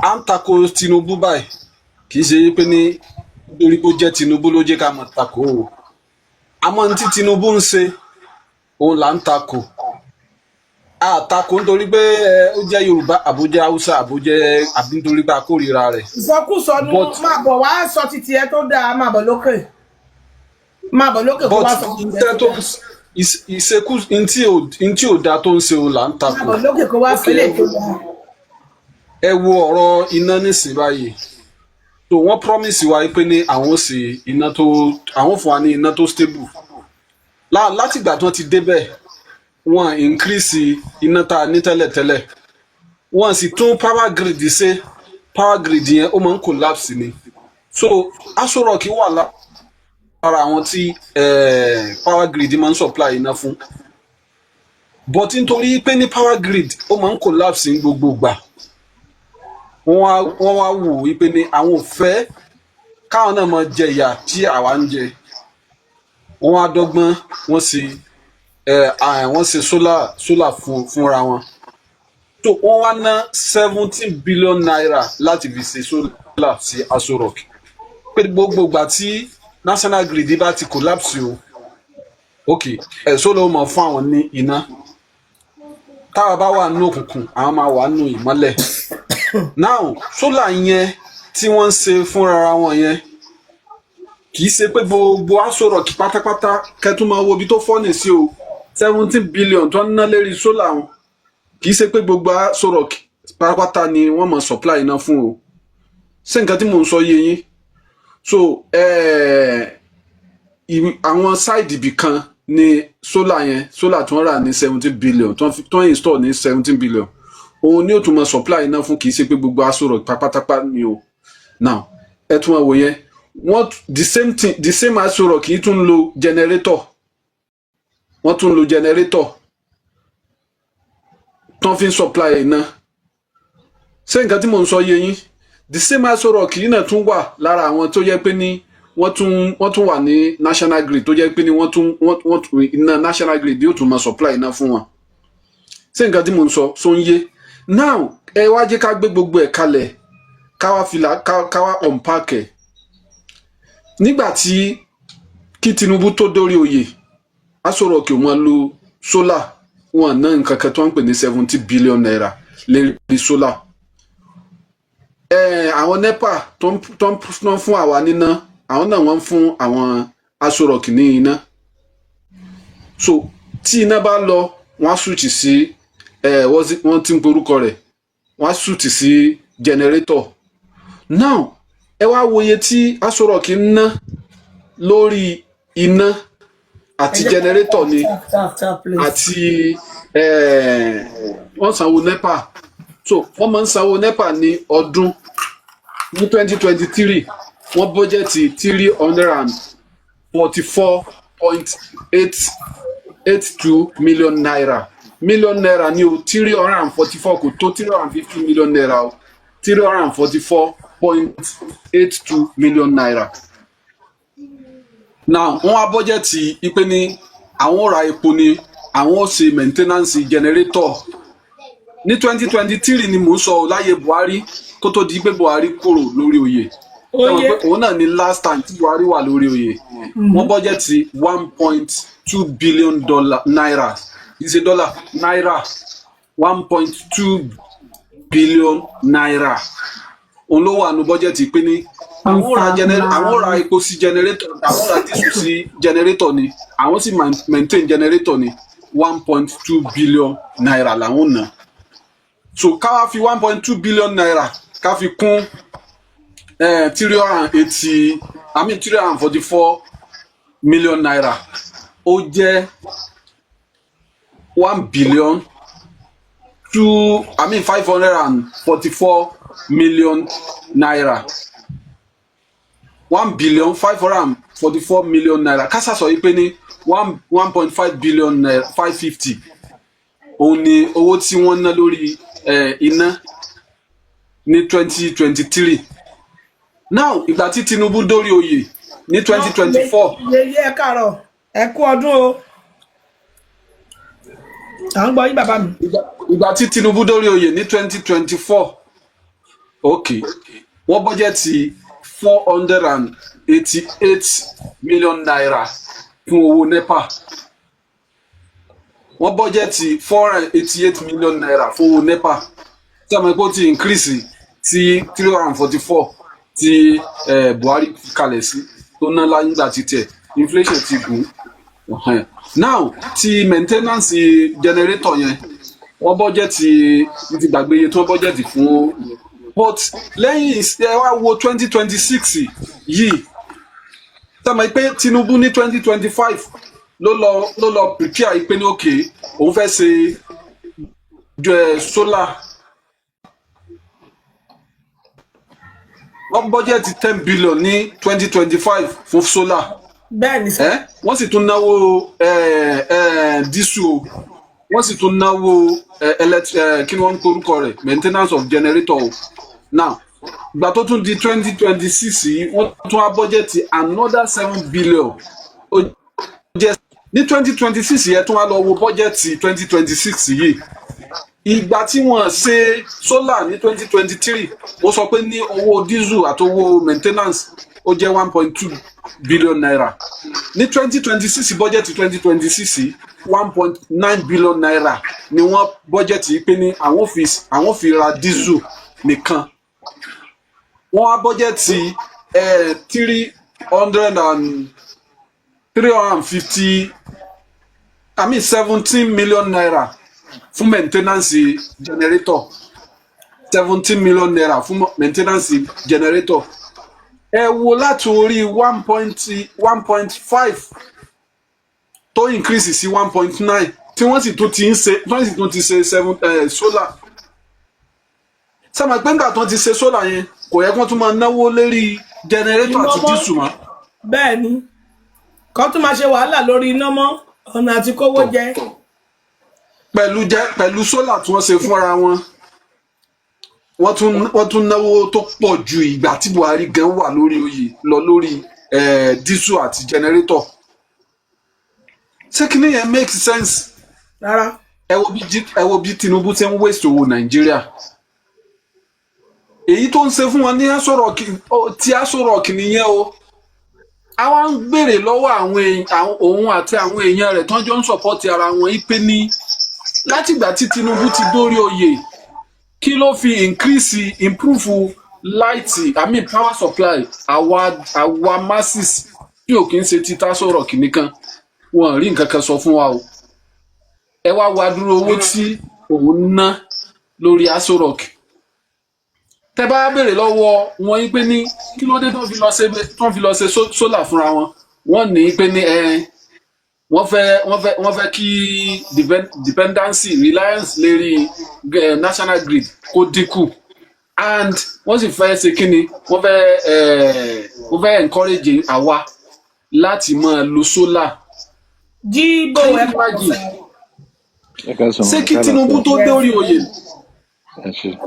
À ń tako Tinubu báyìí, kì í ṣe pé ní nítorí pé ó jẹ́ Tinubu ló jẹ́ ká máa tako o. Àmọ́ ní tí Tinubu ń ṣe òun là ń tako. A tako nítorí pé ó jẹ́ Yorùbá, àbójẹ́ Haúsá, àbójẹ́, àbí nítorí pé a kórìíra rẹ̀. Ìsọkúsọ ni. But Máa bọ̀ wá sọ títí ẹ tó dáa. Máa bọ̀ lókè, máa bọ̀ lókè kó but wá sọ títí ẹ iṣẹ́ tó tó dáa. ìṣekú ntí ò dáa tó ń ṣe òun là ń Máa tako. bọ̀ lókè kó wá Ok. sílẹ̀ tó dáa. Ẹ wo ọ̀rọ̀ iná nísìnyí báyìí. So wọ́n promise wa pé ní àwọn ó ṣe iná tó, àwọn fún wa ní iná tó stable. Látìgbà tí wọ́n ti débẹ̀, wọ́n increase iná tá a ní tẹ́lẹ̀tẹ́lẹ̀, wọ́n sì tún power grid ṣe. Power grid yẹn, ó máa ń collapse ni. So Aso Rock wà lára àwọn tí power grid máa ń supply iná fún, but nítorí pé ní power grid ó máa ń collapse ní gbogbo ìgbà, wọ́n wá wò wípé ní àwọn ò fẹ́ káwọn náà máa jẹ ìyà tí àwa ń jẹ. Wọ́n wá dọ́gbọ́n, wọ́n sì wọ́n ṣe solar fúnra wọn. So wọ́n wá ná ₦17 billion láti fi ṣe solar sí Aso Rock, pé gbogbo ìgbà tí national grid bá ti collapse o, ok, solar ó máa fún àwọn ní iná. Táwa bá wà nínú òkùnkùn, àwọn máa wà nínú ìmọ́lẹ̀. Now, solar yẹn tí wọ́n ń ṣe fúnra wọn yẹn, kì í ṣe pé gbogbo Aso Rock pátápátá. Kẹtù máa wo ibi tó fọ́nì sí o. 17 billion tó ń ná lérí solar wọn, kì í ṣe pé gbogbo Aso Rock pátápátá ni wọ́n máa supply iná fún o. Ṣé nǹkan tí mò ń sọ yé yín? So àwọn side ibì kan ní solar yẹn, solar tí wọ́n rà ní 17 billion, tí wọ́n install ní 17 billion, òun ni ó tún máa supply iná fún. Kì í ṣe pé gbogbo Aso Rock pátápátá ni o. Now, ẹ tún máa wò yẹn, wọ́n the same thing, the same Aso Rock kì í tún lo generator. Wọ́n tún lo generator tí wọ́n fi ń supply iná. Ṣé nǹkan tí mò ń sọ yé yín? The same Aso Rock yìí náà tún wà lára àwọn tó yẹ pé ní wọ́n tún wà ní national grid, tó jẹ́ pé ní wọ́n tún wọ́n wọ́n tún iná national grid yóò tún máa supply iná fún wọn. Ṣé nǹkan tí mò ń sọ so ń yé? Now, ẹ wá jẹ́ ká gbé gbogbo ẹ̀ kalẹ̀, ká wá fìlà, ká wá unpack ẹ̀. Nígbà tí kí Tinubu tó dórí oyè, Aso Rock ò máa lo solar. Wọn ná nǹkan kan tó ń pè ní ₦70 billion lérí solar. Àwọn NEPA tó ń fún àwa níná, àwọn náà wọ́n ń fún àwọn Aso Rock ní iná. So tí iná bá lọ, wọ́n á switch sí wọ́n ti ń porúkọ rẹ̀, wọ́n á switch sí generator. Now, ẹ wá wo iye tí Aso Rock ń ná lórí iná àti generator ni Tap, tap, tap, please. àti wọ́n sanwó NEPA. So wọ́n máa ń sanwó NEPA ní ọdún. Ní 2023, wọ́n bọ́jẹ̀tì ₦344.882 million. Million naira ní o. 344, kò tó ₦350 million o. ₦344.82 million. Now, wọ́n wá bọ́jẹ̀tì ipe ní àwọn ó ra epo ni, àwọn ó ṣe maintenance generator. Ní 2023 ni mò ń sọ, láyé Buhari, kó tó di pé Buhari kúrò lórí oyè. Ṣé mọ̀ Oyè. pé òun náà ni last time tí Buhari wà lórí oyè. Wọ́n bọ́jẹ̀tì 1.2 billion dollar, naira, kì í ṣe dollar, naira. ₦1.2 billion, òun ló wà nù bọ́jẹ̀tì pé ní àwọn ó ra epo sí generator, àwọn ó ra diesel sí generator ni, àwọn sì maintain generator ni. ₦1.2 billion làwọn ná. So ká wá fi ₦1.2 billion, ká fi kún 380, I mean ₦344 million, ó jẹ́ 1 billion 2, I mean ₦544 million. ₦1 billion 544 million. Kásá sọ yìí pé ní 1.5 billion naira, 550, òun ni owó tí wọ́n ná lórí iná ní 2023. Now, ìgbà tí Tinubu dórí oyè ní 2024, Yeye, ẹ káàárọ̀, ẹ kú ọdún o. À ń gbọ́ yín, bàbá mi. Ìgbà tí Tinubu dórí oyè ní 2024, Ok, wọ́n budget ₦488 million fún owó NEPA. Wọ́n budget ₦488 million fún owó NEPA, tí a mọ̀ pé ó ti increase sí 344 tí Buhari fi kalẹ̀ sí tó ná nígbà tí tiẹ̀ inflation ti gùn. Ọ̀hẹ́n. Now, ti maintenance generator yẹn, wọ́n budget, mo ti gbàgbé iye tí wọ́n budget fún, but lẹ́yìn ẹ wá wo 2026 yìí, sọmọ pé Tinubu ní 2025 ló lọ prepare pé ní òkè òun fẹ́ ṣe solar. Wọ́n budget 10 billion ní 2025 fún solar. Bẹ́ẹ̀ ni sir. Ẹ wọ́n sì tún náwó diesel o, wọ́n sì tún náwó kí ni wọ́n ń porúkọ rẹ̀, maintenance of generator o. Now, ìgbà tó tún di 2026 yìí, wọ́n tún wá budget another 7 billion. Ó jẹ́ ní 2026 yẹn, tún wá lọ wo budget 2026 yìí. Ìgbà tí wọ́n ṣe solar ní 2023, ó sọ pé ní owó diesel àti owó maintenance, ó jẹ́ ₦1.2 billion. Ní 2026, budget 2026, ₦1.9 billion ni wọ́n budget pé ní àwọn fi ra diesel nìkan. Wọ́n wá budget three hundred and 350, I mean ₦17 million fún maintenance generator. ₦17 million fún maintenance generator. Ẹ wo láti orí 1.1.5 tó increase sí 1.9, tí wọ́n sì tún ti ń ṣe, tí wọ́n sì tún ti ṣe seven solar. Sẹ́mi pé nígbà tí wọ́n ti ṣe solar yẹn, kò yẹ kí wọ́n tún máa náwó lérí generator àti Iná mọ́. diesel mọ́. Bẹ́ẹ̀ ni, kó tún máa ṣe wàhálà lórí iná mọ́, ọ̀nà àti kówó jẹ. Pẹ̀lú solar tí wọ́n ṣe fúnra wọn, wọ́n tún náwó tó pọ̀ ju ìgbà tí Buhari gan wà lórí oyè lọ lórí diesel àti generator. Ṣé kíní yẹn make sense? Rárá. Ẹ wo bí Tinubu ṣe ń waste owó Nàìjíríà. Èyí tó ń ṣe fún wọn ní Aso Rock, tí Aso Rock nìyẹn o. Àwa ń béèrè lọ́wọ́ àwọn èèyàn, òun àti àwọn èèyàn rẹ̀ tó ń jọ ń support ara wọn yìí pé ní látìgbà tí Tinubu ti dórí oyè, kí ló fi increase, improve light, I mean power supply àwa masses tí ò kí ń ṣe ti Aso Rock nìkan? Wọn rí nǹkan kan sọ fún wa o. Ẹ wá wá dúró owó tí òun ná lórí Aso Rock. Tẹ bá béèrè lọ́wọ́ wọn yín pé ní kí ló dé tó fi lọ ṣe solar fúnra wọn, wọ́n ní pé ní ẹ wọ́n fẹ́ kí dependency, reliance lérí national grid kó dínkù, and wọ́n sì fẹ́ ṣe kí ni, wọ́n fẹ́ encourage àwa láti máa lo solar. Jíbò. Can you Ẹ kọ́ imagine? Ẹ káàsán. Ṣé Ẹ kí Tinubu kálàáfíà. tó dórí oyè, Ẹ ṣé.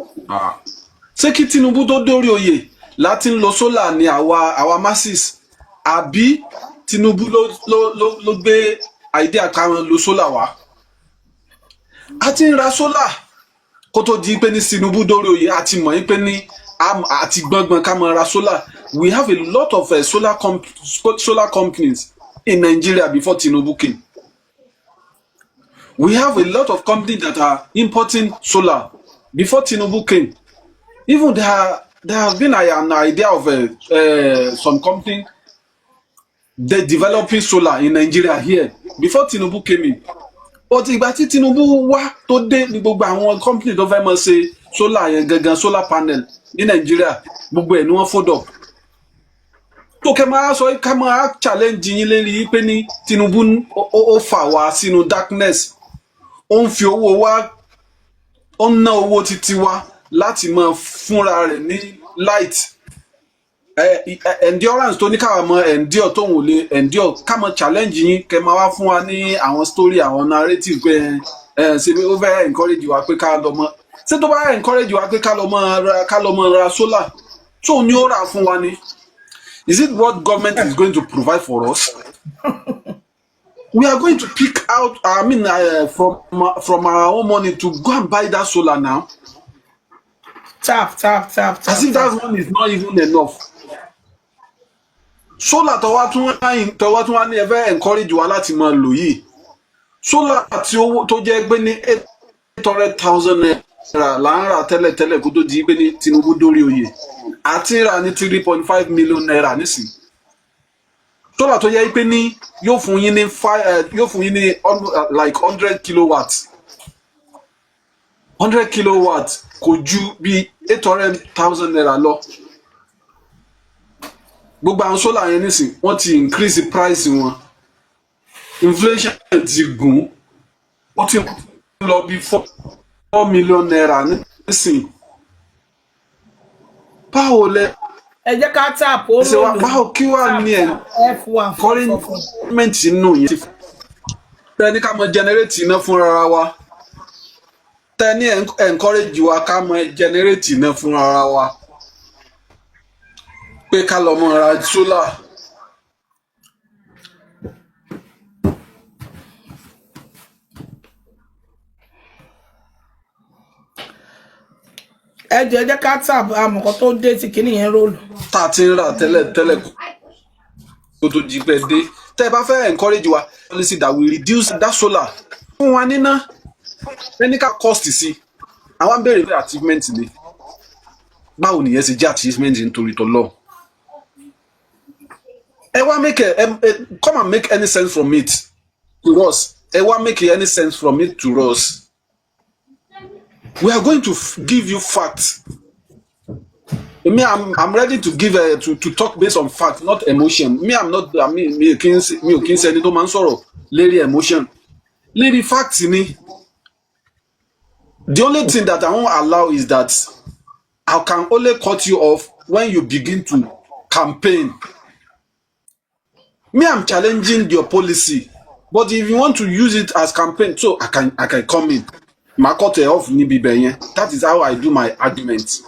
ṣé kí Tinubu tó dórí oyè láti ń lo solar ní àwa masses, àbí Tinubu ló gbé idea káwọn lo solar wá? A ti ń ra solar kó tó di pé ní Tinubu dórí oyè. A ti mọ̀ yín pé ní àti gbọ̀ngbọ̀n ká máa ra solar. We have a lot of solar companies in Nigeria before Tinubu came. We have a lot of companies that are importing solar before Tinubu came. Even there has been an idea of some company they developing solar in Nigeria here before Tinubu came in. But ìgbà tí Tinubu wá tó dé ní gbogbo àwọn company tó fẹ́ mọ̀ ṣe solar yẹn gangan, solar panel ní Nigeria, gbogbo ẹ̀ ni wọ́n fold up. Tó kẹ́ máa sọ ká máa challenge yín lérí pé ní Tinubu ó fà wá sínú darkness, ó ń fi owó wa, ó ń ná owó títí wa láti máa fúnra rẹ̀ ní light, endurance tó ní káwa mọ endure, tóun ò lè endure. Ká mọ challenge yín, kẹ́ máa wá fún wa ní àwọn story, àwọn narrative pé ẹ ṣe ó fẹ́ encourage wa pé ká lọ mọ ṣé. Tó bá encourage wa pé ká lọ mọ ra solar, tóun ní ó rà fún wa ni? Is it what government is going to provide for us? We are going to pick out, I mean, from our own money to go and buy that solar now. Tap tap tap As tap if tap. that one is not even enough. Solar tọwá tún wá ní ẹ fẹ́ encourage wa láti máa lò yìí, solar tí ó tó jẹ́ pé ní ₦800,000 là ń rà tẹ́lẹ̀tẹ́lẹ̀ kó tó di pé ní Tinubu dórí oyè, àti ń rà ní ₦3.5 million nísìnyí. Solar tó yẹ pé ní yóò fún yín ní like 100 kilowatt, 100 kilowatt kò ju bí ₦800,000 lọ. Gbogbo àwọn solar yẹn nísìn, wọ́n ti increase price wọn, inflation ti gùn, ó ti lọ bí ₦4 million nísìn. Báwo lẹ Ẹ jẹ́ ká tap ó ṣe wá lòlò. báwo kí wàá ní ẹ F 1 4 4 4. encouragement nù yẹn tẹ ní ká mọ generate iná fúnra wa, tẹ ní encourage wa ká mọ generate iná fúnra wa, pé ká lọ mọ ra solar. Ẹ jẹ́, ẹ jẹ́ ká tap àmọ̀kọ́ tó dé tí kinní yẹn roll. Tá a ti ń rà tẹ́lẹ̀ tẹ́lẹ̀ kó tó di pé dé, tẹ́ ẹ bá fẹ́ encourage wa, policy that will reduce that solar fún wa níná, ẹni ká cost sí àwọn béèrè pé achievement ni. Báwo nìyẹn ṣe jẹ́ achievement? Nítorí tọ́lọ́ ẹ wá make ẹ ẹ come and make any sense from it to us. Ẹ wá make any sense from it to us. We are going to give you facts. Me, I'm ready to give to talk based on fact, not emotion. Me, I'm not, I mean, mi ò kí ń ṣe ẹni tó máa ń sọ̀rọ̀ lérí emotion, lérí fact ni. The only thing that I won't allow is that I can only cut you off when you begin to campaign. Me, I'm challenging your policy, but if you want to use it as campaign, so I can come in, màá cut ẹ off níbi ibẹ̀ yẹn. That is how I do my argument.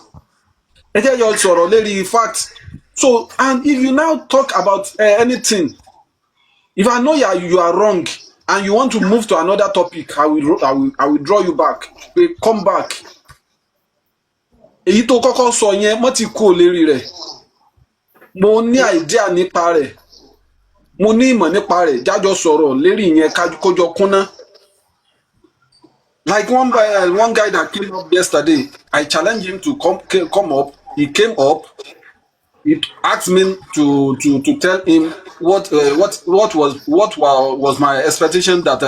Ẹ jẹ́ yọ sọ̀rọ̀ lérí fact. So, and if you now talk about anything, if I know you are wrong and you want to move to another topic, I will draw you back pé come back, èyí tó kọ́kọ́ sọ yẹn mọ́ ti kú ò lérí rẹ̀. Mo ní idea nípa rẹ̀, mo ní ìmọ̀ nípa rẹ̀, jájọ sọ̀rọ̀ lérí yẹn kójọ kúnná. Like one guy that came up yesterday, I challenged him to come up. He came up, he asked me to tell him what was my expectation that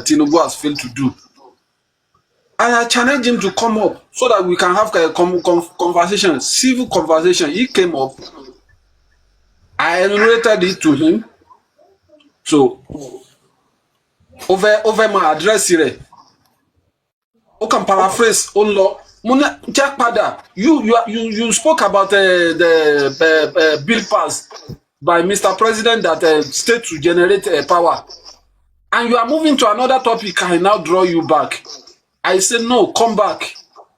Tinubu has failed to do, and I challenged him to come up so that we can have a conversation, civil conversation. He came up, I narrated it to him. So ó fẹ́ máa address rẹ̀, ó kàn paraphrase, ó ń lọ. Mo ní jẹ́ padà. You spoke about the bill passed by Mr. President that state to generate power, and you are moving to another topic. I now draw you back. I say, "No, come back.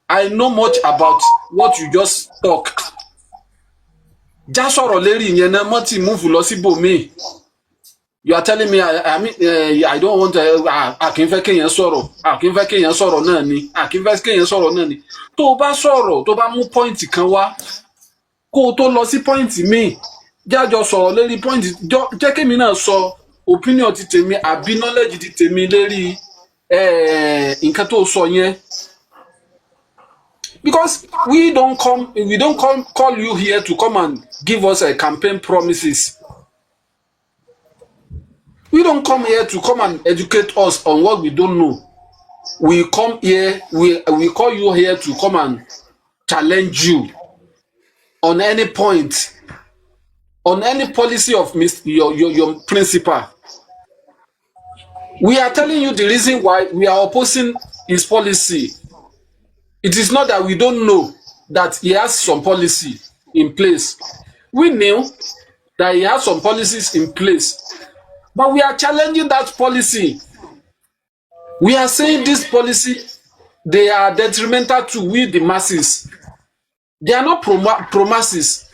I know much about what you just talk. Já sọ̀rọ̀ lérí ìyẹn náà, mọ́ tí move lọ síbòmíì." You are telling me, I mean, I don't want, a kì í fẹ́ kéèyàn sọ̀rọ̀, a kì í fẹ́ kéèyàn sọ̀rọ̀ náà ni, a kì í fẹ́ kéèyàn sọ̀rọ̀ náà ni. Tó o bá sọ̀rọ̀, tó o bá mú point kan wá, kó o tó lọ sí point míì, jájọ sọ̀rọ̀ lérí point, jẹ́ kémi náà sọ opinion ti tèmi àbí knowledge ti tèmi lérí nǹkan tó sọ yẹn, because we don't come call you here to come and give us a campaign promises. We don't come here to come and educate us on what we don't know. We come here, we call you here to come and challenge you on any point, on any policy of your principal. We are telling you the reason why we are opposing his policy. It is not that we don't know that he has some policy in place. We knew that he has some policies in place, but we are challenging that policy. We are saying this policy, they are detrimental to we the masses. They are not pro masses.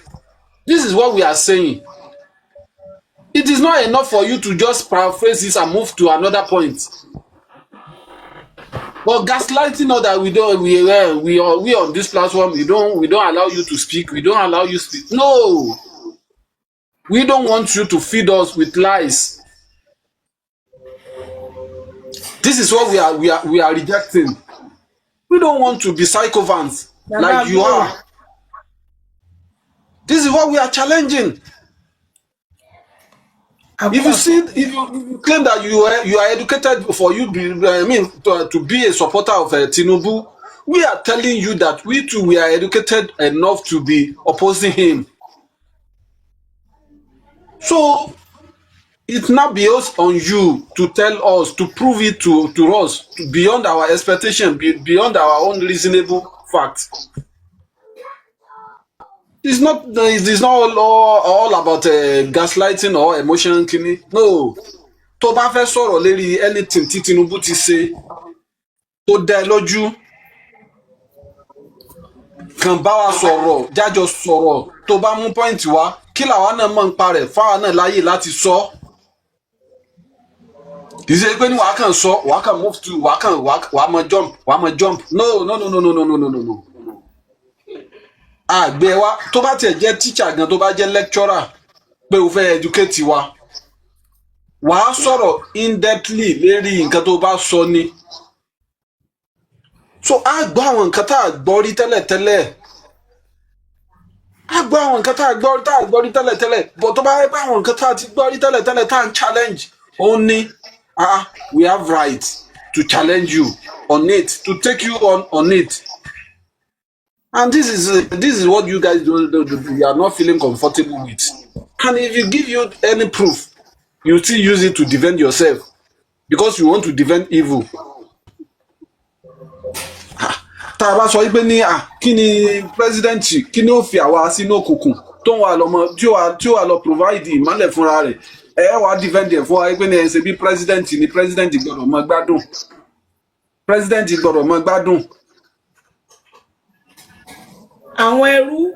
This is what we are saying. It is not enough for you to just paraphrase this and move to another point. But gaslighting not that we don't we are we on this platform, we don't allow you to speak, we don't allow you speak. No, we don't want you to feed us with lies. This is what we are rejecting. We don't want to be sycophants Bàbá like you Glo. are. This is what we are challenging. If you see, if you claim that you are educated for you be, I mean, to be a supporter of Tinubu, we are telling you that we too, we are educated enough to be opposing him. So it now behoves on you to tell us, to prove it to us, to beyond our expectation, beyond our own reasonable facts. It's not all about gaslighting or emotion kini. No. Tó bá fẹ́ sọ̀rọ̀ lérí anything tí Tinubu ti ṣe tó dá ẹ lójú, kàn bá wa sọ̀rọ̀, jájọ sọ̀rọ̀. Tó bá mú point wá, kí làwa náà mọ̀ nípa rẹ̀, fáwa náà láyè láti sọ. Kì í ṣe pé ní wàá kàn sọ, wàá kàn move to, wàá kàn wàá mọ jump, wàá mọ jump. No, no, no, no, no, no, no, no, no, no. Àgbẹ̀ wa, tó bá tiẹ̀ jẹ́ teacher gan, tó bá jẹ́ lecturer pé o fẹ́ educate wa, wàá sọ̀rọ̀ in-depthly lérí nǹkan tó bá sọ ni. So a gbọ́ àwọn nǹkan tá a gbọ́ rí tẹ́lẹ̀tẹ́lẹ̀, a gbọ́ àwọn nǹkan tá a gbọ́ rí tẹ́lẹ̀tẹ́lẹ̀, but tó bá yẹ pé àwọn nǹkan tá a ti gbọ́ rí tẹ́lẹ̀tẹ́lẹ̀ tá a ń challenge òun ni, ah, we have right to challenge you on it, to take you on it. And this is what you guys do, you are not feeling comfortable with. And if you give you any proof, you still use it to defend yourself because you want to defend evil. Tá a bá sọ wípé ní à kí ni president, kí ni ó fi àwa sínú òkùnkùn tó ń wà lọmọ tí ó wà lọ provide ìmọ́lẹ̀ fúnra rẹ̀, ẹ wàá defend ẹ̀ fún wa wípé ní ẹ ṣe bí president ni, president gbọ́dọ̀ mọ gbádùn, president gbọ́dọ̀ mọ gbádùn. Àwọn ẹrú.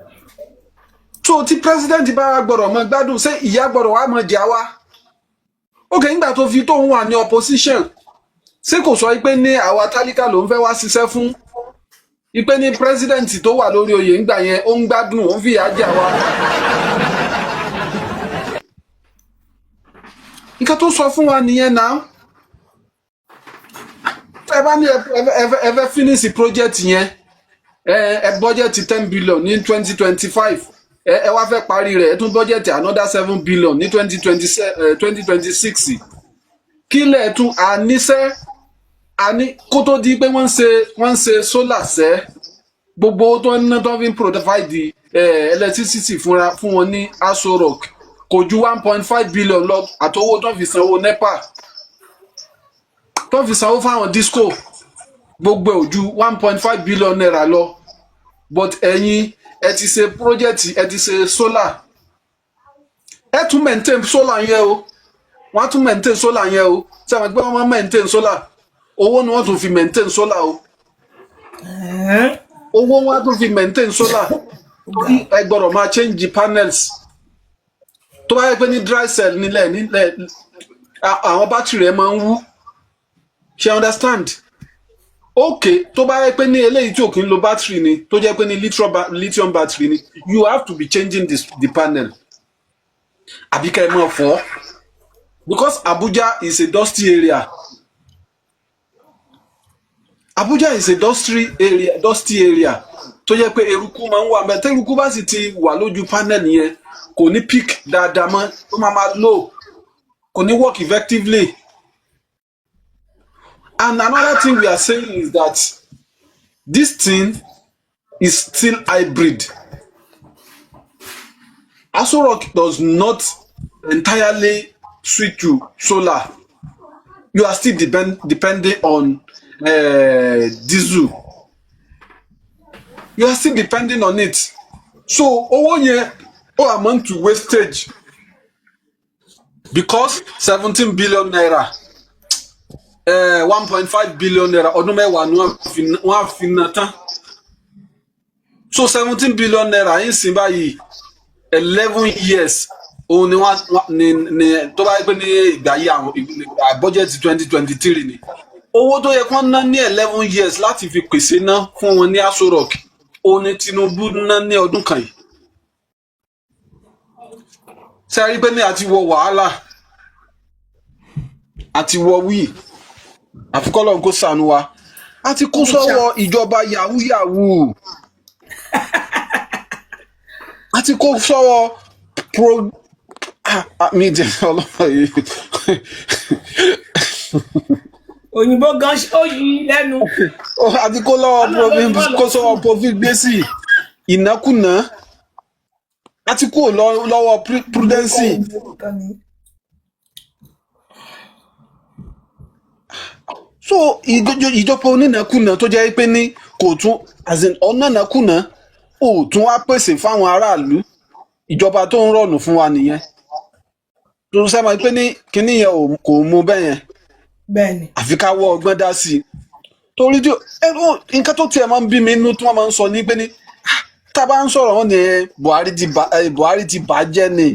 So tí president bá wá gbọ́dọ̀ mọ gbádùn, ṣé ìyà gbọ́dọ̀ wá mọ jẹ wá? Ok, nígbà tó fi tóun wà ní opposition, ṣé kò sọ pé ní àwa tálíkà ló ń fẹ́ wá ṣiṣẹ́ fún, ipe ní president tó wà lórí oyè ńgbà yẹn, ó ń gbádùn, ó ń fìyà jẹ àwa? Nǹkan tó sọ fún wa nìyẹn náà. Ẹ bá ní ẹ fẹ́ finish project yẹn, ẹ budget 10 billion ní 2025, ẹ wá fẹ́ parí rẹ̀, ẹ tún budget another 7 billion ní 2026. Kílẹ̀ tún àníṣe àní kó tó di pé wọ́n ń ṣe solar sẹ́, gbogbo owó tó ń ná, tó fi ń provide electricity fúnra fún wọn ní Aso Rock kò ju 1.5 billion lọ, àtowó tó fi sanwó NEPA, tó fi sanwó fáwọn disco, gbogbo ẹ̀ ò ju ₦1.5 billion lọ. But ẹ̀yin ẹ ti ṣe project, ẹ ti ṣe solar, ẹ tún maintain solar yẹn o, wọ́n á tún maintain solar yẹn o. Ṣé àwọn ẹgbẹ́ wọn máa maintain solar? Owó ni wọ́n tún fi maintain solar o. Owó wọn á tún fi maintain solar, torí ẹ gbọ́dọ̀ máa change the panels. Tó bá yẹ pé ní dry cell nílẹ̀ àwọn battery rẹ̀ máa ń wú. Ṣe understand? Ok, tó bá yẹ pé ní eléyìí tí ò kí ń lo battery ni, tó jẹ́ pé ní lithium battery ni, you have to be changing the panel, àbí ká ẹ máa fọ́, because Abuja is a dusty area. Abuja is a dusty area tó jẹ́ pé eruku máa ń wà bẹ́ẹ̀. Tí eruku bá sì ti wà lójú panel yẹn, kò ní pick dáadáa mọ́, ó máa máa low, kò ní work effectively. And another thing we are saying is that this thing is still hybrid. Aso Rock does not entirely switch to solar. You are still depending on diesel. You are still depending on it. So owó yẹn ó amount to wastage, because ₦17 billion, ₦1.5 billion, ọdún 10 ni wọ́n á fi ná tán. So ₦17 billion yín sìn báyìí, 11 years òun ni wọ́n ní tó bá yẹ pé ní ìgbà yìí àwọn budget 2023 ni. Owó tó yẹ kán ná ní 11 years láti fi pèsè ná fún wọn ní Aso Rock, ó ní Tinubu ná ní ọdún kan yìí. Ṣe rí pé ní àti wọ wàhálà àti wọ wíì, àfikọ́lọ́ kó ṣàánú wa, a ti kó sọ́wọ́ ìjọba yahoo yahoo, a ti kó sọ́wọ́ pro, ah, ah, mi jẹ́ ọlọ́pàá yìí. Òyìnbó gan ó yí lẹ́nu. A ti kó lọ́wọ́ Ọlọ́run ló ní kó sọ́wọ́ profligate, ìnákúnà. A ti kó lọ́wọ́ prudency. So ìjọba onínàkúnà tó jẹ́ pé ní kò tún, as in, ọ̀nànàkúnà ò tún wá pèsè fáwọn aráàlú. Ìjọba tó ń rọ̀nù fún wa nìyẹn, tó ń sẹ́mọ̀ pé ní kinní yẹn kò mú bẹ́ẹ̀ yẹn. Bẹ́ẹ̀ ni. Àfi ká wọ́ ọgbọ́n dá sí i, torí tí nǹkan tó tiẹ̀ máa ń bí mi inú tí wọ́n máa ń sọ ní pé ní, ah, tá a bá ń sọ̀rọ̀ wọn ni Buhari ti bàjẹ́ ni,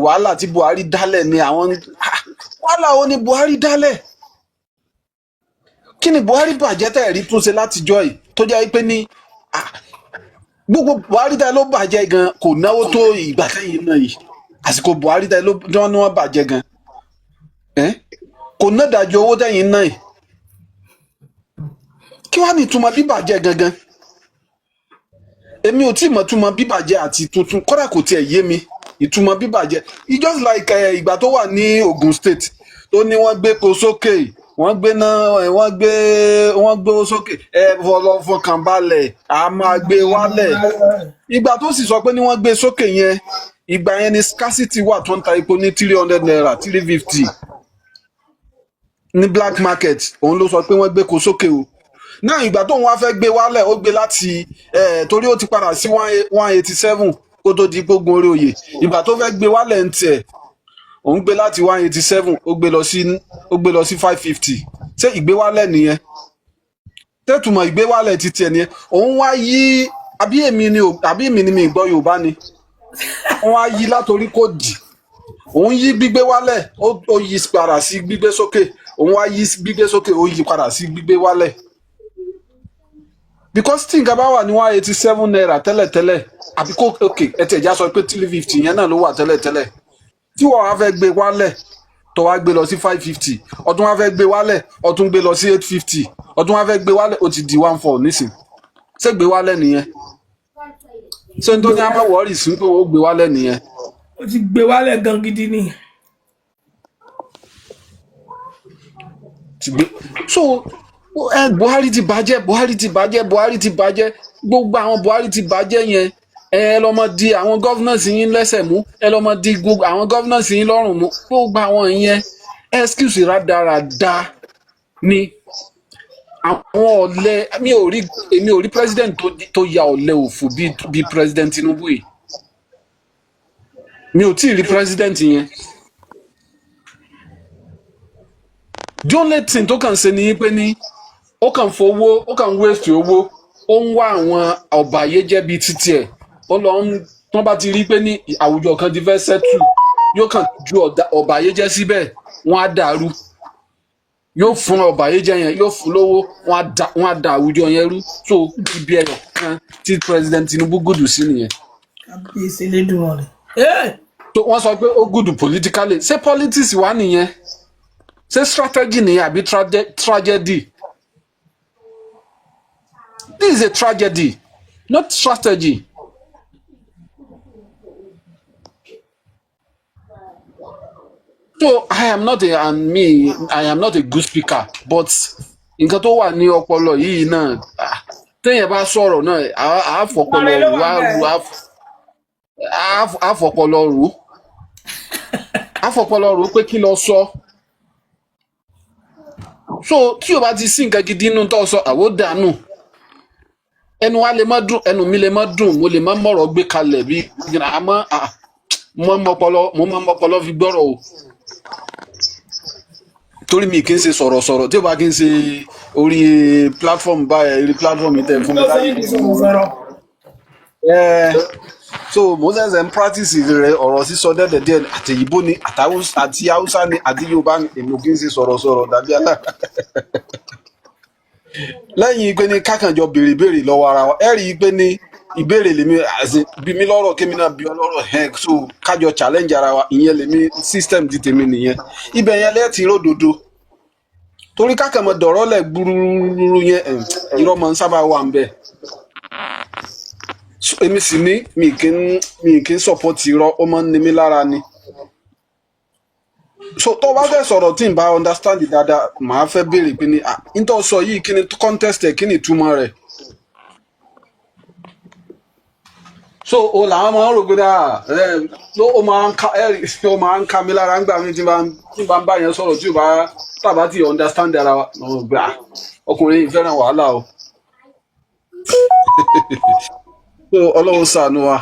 wàhálà tí Buhari dálẹ̀ ni àwọn, ah, wàhálà wo ni Buhari dálẹ̀? Kí ni Buhari bàjẹ́ tẹ̀ rí túnṣe látijọ́ yìí tó jẹ́ pé ní, ah, gbogbo Buhari dá ló bàjẹ́ gan, kò náwó tó ìgbà tẹ́yìn náà yìí. Àsìkò Buhari dá ló ní wọ́n bàjẹ́ gan, kò ná dájú owó tẹ́yìn náà yìí. Kí wàá ní ìtumọ̀ bíbàjẹ́ gangan? Èmi ò tí ì mọ̀ túmọ̀ bíbàjẹ́ àti tuntun, kódà kò tiẹ̀ yé mi ìtumọ̀ bíbàjẹ́. It just like ìgbà tó wà ní Ogun State tó ní wọ́n gbé epo sókè, wọ́n gbé náà, wọ́n gbé owó sókè, ẹ fọlọ́ fọkàn balẹ̀, a máa gbé wálẹ̀. Ìgbà tó sì sọ pé ní wọ́n gbé sókè yẹn, ìgbà yẹn ni scarcity wà tó ń ta epo ní ₦300, 350 ní black market. Òun ló sọ pé wọ́n gbé epo sókè o. Náà ìgbà tóun wá fẹ́ gbé wálẹ̀, ó gbé láti torí ó ti padà sí 187 kó tó di gbógun orí oyè. Ìgbà tó fẹ́ gbé wálẹ̀ ń tiẹ̀, òun gbé láti 187, ó gbé lọ sí 550. Ṣé ìgbéwálẹ̀ nìyẹn? Tẹ́tùmọ̀ ìgbéwálẹ̀ ti tiẹ̀ nìyẹn? Òun wá yí, àbí èmi ni mi gbọ́ Yorùbá ni? Wọ́n wá yí látòrí kò dì, òun yí gbígbé wálẹ̀, ó yí padà sí gbígbé sókè. Òun wá yí gbígbé sókè, ó yí padà sí gbígbé wálẹ̀, because tí nǹkan bá wà ní ₦187 tẹ́lẹ̀tẹ́lẹ̀, àbí kó, ok, ẹ tiẹ̀ já sọ pé 350 yẹn náà ló wà tẹ́lẹ̀tẹ́lẹ̀, tí wọ́n wá fẹ́ gbé wálẹ̀, tó wá gbé lọ sí 550, ọtún wá fẹ́ gbé wálẹ̀, ọtún gbé lọ sí 850, ọtún wá fẹ́ gbé wálẹ̀, ó ti di 1,400 nísìn. Ṣé gbé wálẹ̀ nìyẹn? Ṣé n tó ní a máa worry sí pé ó gbé wálẹ̀ nìyẹn? Ó ti gbé wálẹ̀ gan gidi ni. Ti gbé. So Buhari ti bàjẹ́, Buhari ti bàjẹ́, Buhari ti bàjẹ́. Gbogbo àwọn Buhari ti bàjẹ́ yẹn, ẹ lọ́ mọ di àwọn governors yín lẹ́sẹ̀ mú, ẹ lọ́ mọ di gbogbo àwọn governors yín lọ́rùn mú. Gbogbo àwọn yẹn, excuse rádaràda ni àwọn ọ̀lẹ. Mi ò rí, èmi ò rí president tó ya ọ̀lẹ òfò bíi President Tinubu yìí. Mi ò tí ì rí president yẹn. The only thing tó kàn ṣe ni pé ní ó kàn fowó, ó kàn waste owó, ó ń wá àwọn ọ̀bàyéjẹ́ bíi títí ẹ̀. Ó lọ ń, tí wọ́n bá ti rí pé ní àwùjọ kan ti fẹ́ settle, yóò kàn ju ọ̀bàyéjẹ́ síbẹ̀, wọ́n á dàrú. Yóò fún ọ̀bàyéjẹ́ yẹn, yóò fún lówó, wọ́n á da àwùjọ yẹn rú. So ibi ẹyọ kan tí President Tinubu good sí nìyẹn. Kábíyèsí Elédùmarè. Tó wọ́n sọ pé ó good politically, ṣé politics wà nìyẹn? Ṣé strategy nìyẹn àbí tragedy? This is a tragedy, not strategy. So I am not a and me I am not a good speaker, but nǹkan tó wà ní ọpọlọ yìí náà, ah, téèyàn bá sọ̀rọ̀ náà, á fọpọlọ Ààrẹ ló rò wà á bẹ́ẹ̀. rò á fọpọlọ rò á fọpọlọ rò pé kí lọ sọ. So tí o bá ti sí nǹkan gidi nínú tó sọ, àwọ̀ dànù. Ẹnu wa lè má dùn, ẹnu mi lè má dùn, mo lè má mọ̀rọ̀ gbé kalẹ̀ bí àmọ́, ah, mo máa ń mọpọlọ fi gbọ́rọ̀ o, torí mi kì í ṣe sọ̀rọ̀sọ̀rọ̀. Tí o bá kì í ṣe orí platform báyìí, orí platform yìí tẹ̀ fún mi Ló láyé. fi sọ̀rọ̀ sọ̀rọ̀. So mo ṣẹ̀ṣẹ̀ ń practice rẹ̀, ọ̀rọ̀ sísọ dẹ́dẹ̀ díẹ̀, àtẹ̀yìnbó ni, àti Haúsá ni, àti Yorùbá ni. Èmi ò kì í ṣe sọ̀rọ̀sọ̀rọ̀ dàbí alá. Lẹ́yìn pé ní kákànjọ béèrè béèrè lọ́wọ́ ara wa, ẹ rí i pé ní ìbéèrè lèmi, as in, bí mi lọ́rọ̀, kémi náà bí ọ lọ́rọ̀ ẹ̀, so kájọ challenge ara wa. Ìyẹn lèmi, system ti tèmi nìyẹn. Ibẹ̀ yẹn lẹ́ẹ̀tì ródòdó, torí kákànmọ́ dọ̀rọ̀ lẹ̀ gbúrúrú yẹn, irọ́ máa ń sábà wà ń bẹ̀. So, èmi sì ní mi kì í support irọ́, ó máa ń ní mi lára ni. So tó bá fẹ́ sọ̀rọ̀ tí n bá understand dáadáa, màá fẹ́ béèrè pé ní, ah, n tó sọ yìí, kí ni context ẹ̀, kí ni ìtumọ̀ rẹ̀? So o làwọn máa ń rò pé dáa ẹ ló ó máa ń ká ẹ ó máa ń ká mi lára ńgbà mi tí n bá ń bá yẹn sọ̀rọ̀, tí o bá tàbá tí understand ara wa, mo gbà ọkùnrin yìí fẹ́ràn wàhálà o. So Ọlọ́run ṣàánú wa.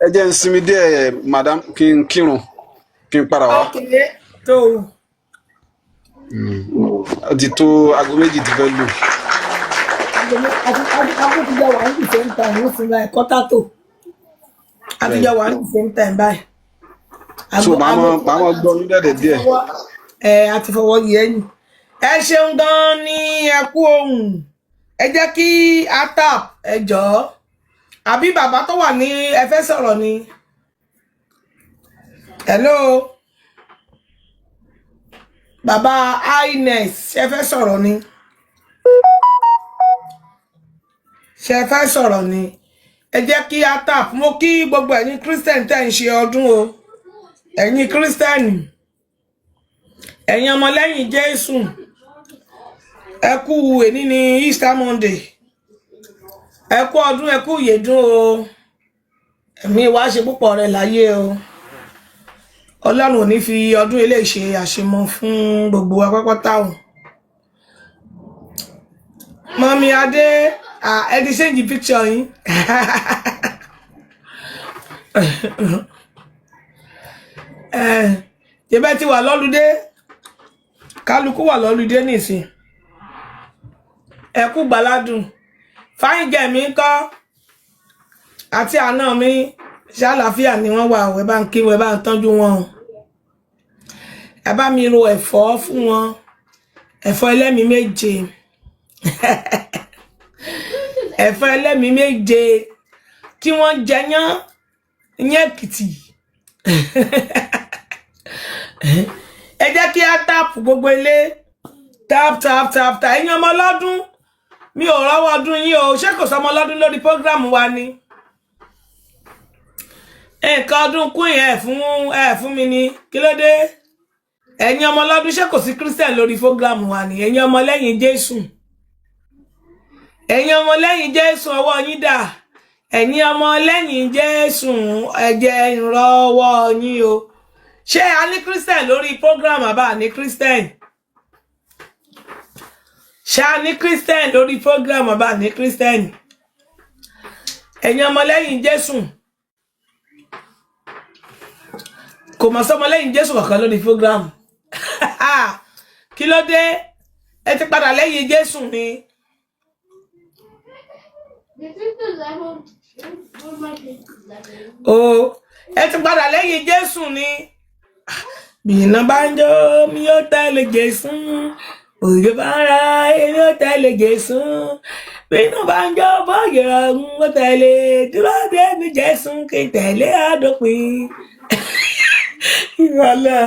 Ẹ jẹ́ n sinmi díẹ̀, madam, kí n kírun, kí n padà wá. Ok, tó Ó ti tó aago 2 ti fẹ́ lù. Àti ti jọ wà ní the same time ó ti ra ẹ̀kọ́ tátò àti Bẹ́ẹ̀ni. jọ wà ní the same time báyìí. So Aago màá aago mọ màá mọ gbọ́ yín dẹ̀dẹ̀ àti díẹ̀. fọwọ́ ẹ àti fọwọ́ yẹ ẹ̀yìn. Ẹ ṣeun gan ni, ẹ kú ohùn. Ẹ jẹ́ kí a tap, ẹ jọ̀ọ́. Àbí bàbá tó wà ní ẹ fẹ́ sọ̀rọ̀ ni? Hello, bàbá ines, ṣe fẹ́ sọ̀rọ̀ ni? Ṣe fẹ́ sọ̀rọ̀ ni? Ẹ jẹ́ kí a tap. Mo kí gbogbo ẹ̀yin Christian tẹ́ ń ṣe ọdún o, ẹ̀yin Christian, ẹ̀yin ọmọlẹ́yìn Jésù, ẹ kú èní ní Easter Monday, ẹ kú ọdún, ẹ kú ìyèdún o. Ẹ̀mí wa ṣe púpọ̀ rẹ̀ láyé o. Ọlọ́run ò ní fi ọdún ilé ṣe àṣemọ fún gbogbo wa pápátá o. Mọ́mí Adé, ẹ ti ṣéǹjì picture yín. Ṣebẹ́ ti wà lọ́lùdé, kálukú wà lọ́lùdé nìsín. Ẹ kú gbàládùn. Fáyíngẹ̀mí ń kọ́ àti àná mi, ṣàlàáfíà ni wọ́n wà? Ẹ bá ń kí wọn, ẹ bá ń tọ́jú wọn o. Ẹ bá mi ro ẹ̀fọ́ fún wọn, ẹ̀fọ́ ẹlẹ́mìí méje, ẹ̀fọ́ ẹlẹ́mìí méje tí wọ́n jẹ yán ní Èkìtì. Ẹ jẹ́ kí á táàpù gbogbo ilé, tap tap tap tap. Ẹ̀yin ọmọ ọlọ́dún, mi ò rọ́wọ́ ọdún yín o. Ṣé kò sọmọ ọlọ́dún lórí prógráàmù wa ni? Nǹkan ọdún kún ẹ fún mi ni, kí ló dé? Ẹ̀yin ọmọ ọlọ́dún, ṣé kò sí Christian lórí prógráàmù wa ni? Ẹ̀yin ọmọ lẹ́yìn Jésù, ẹ̀yin ọmọ lẹ́yìn Jésù, ọwọ́ yín dà? Ẹ̀yin ọmọ lẹ́yìn Jésù, ẹ jẹ́ ìrọ̀wọ́ yín o. Ṣé a ní Christian lórí program àbá ní Christian? Ṣé a ní Christian lórí program àbá ní Christian? Ẹ̀yin ọmọlẹ́yìn Jésù, kò mọ̀ sọmọlẹ́yìn Jésù kankan lórí program. Kí ló dé? Ẹ ti padà lẹ́yìn Jésù ni? O ẹ ti padà lẹ́yìn Jésù ni? Bìnnà bá ń jó mi yóò tẹ̀lé Jésù, òjò bá ń ra èmi yóò tẹ̀lé Jésù, bìnnà bá ń jó bọ́ọ̀gì rọ̀ ń tẹ̀lé, dúró dé mi Jésù kí n tẹ̀lé àdópin. Ìrọ̀lẹ́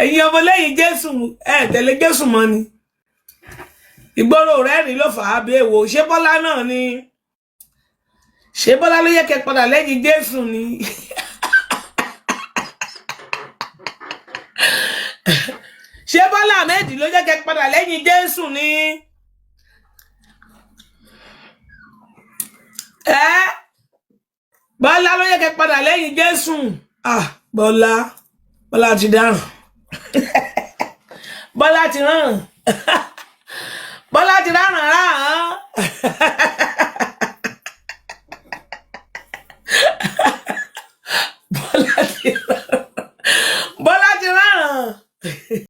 ẹ̀yin ọmọlẹ́yìn Jésù, ẹ tẹ̀lé Jésù mọ́ ni? Ìgboro rẹ́rìn ló fà á bí èwo. Ṣé Bọ́lá náà ni? Ṣé Bọ́lá ló yẹ kẹ́ padà lẹ́yìn Jésù ni? Ṣé Bọ́lá Ahmed ló yẹ kẹ́ padà lẹ́yìn Jésù ni? Ẹ Bọ́lá ló yẹ kẹ́ padà lẹ́yìn Jésù? Ah, Bọ́lá, Bọ́lá ti dáràn, Bọ́lá ti rán, Bọ́lá ti ráràn rán.